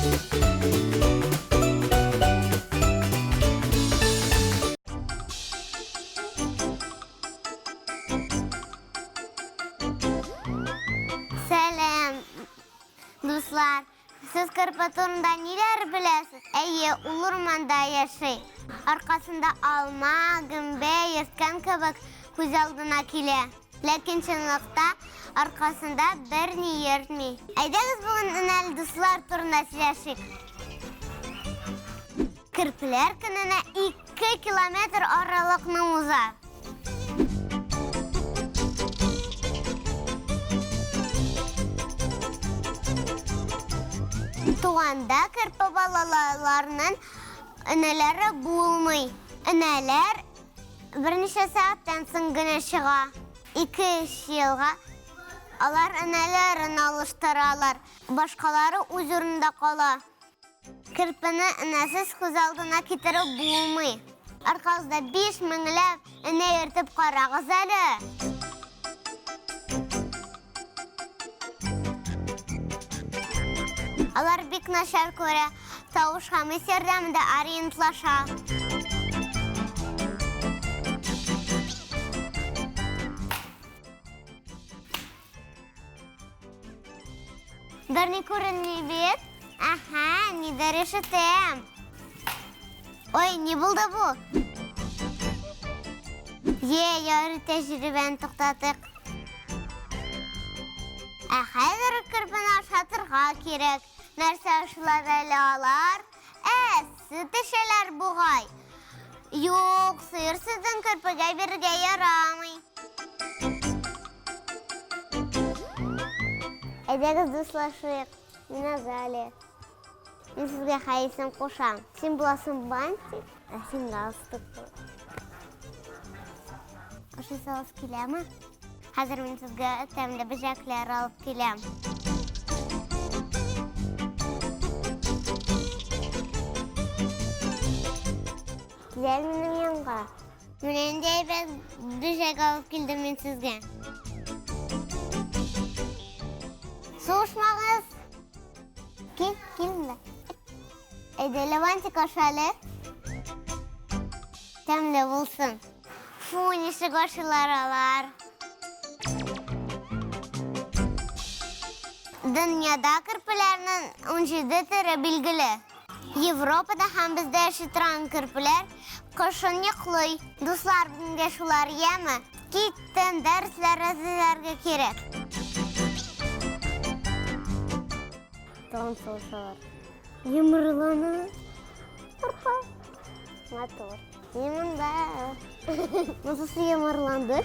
Сәлам, дуслар! Сез керпе турында ниләр беләсез? Әйе, ул урманда яши. Аркасында алма, гөмбә йөрткән кебек күз алдына килә. Ләкин чынлыкта аркасында берни йөртми. Әйдәгез бүген энәле дуслар турында сөйләшик. Керпеләр көненә 2 километр аралыкны уза. Туганда керпе балаларының энәләре булмый. Энәләр берничә сәгатьтән соң генә чыга. 2-3 елга алар энәләрен алыштыралар. Башкалары үз урынында кала. Керпене энәсез күз алдына китереп булмый. Аркагызда 5 меңләп энә йөртеп карагыз әле. Алар бик начар күрә, тавыш һәм ис ярдәмендә ориентлаша. Берни күренми бит. Әһә, нидер ишетәм. Ой, ни булды бу? Е, ярый тәҗрибәне туктатыйк. Ә хәзер керпене ашатырга кирәк. Нәрсә ашыйлар әле алар? Ә, сөт эчәләр бугай. Юк, сыер сөтен керпегә бирергә ярамый. Әйдәгез дуслашыйк. Мин Азалия. Мин сезгә хәесен кушам. Син буласың бантик, ә син галстук. Ашасагыз киләме? Хәзер мин сезгә тәмле бөҗәкләр алып киләм. Килә минем янга. Менә нинди әйбәт бөҗәк алып килдем мин сезгә. Сугышмагыз. Кил, кил монда. Әйдә, Левантик аша әле. Тәмле булсын. Фу, ничек ашыйлар алар. Дөньяда керпеләрнең 17 төре билгеле. Европада һәм бездә яши торган керпеләр кышын йоклый. Дуслар, бүгенгә шулар, яме? Киттем, дәресләр әзерләргә кирәк. Тагын сугышалар. Йомрылана. Арка. Матур. Мин монда. Монысы йомарланды.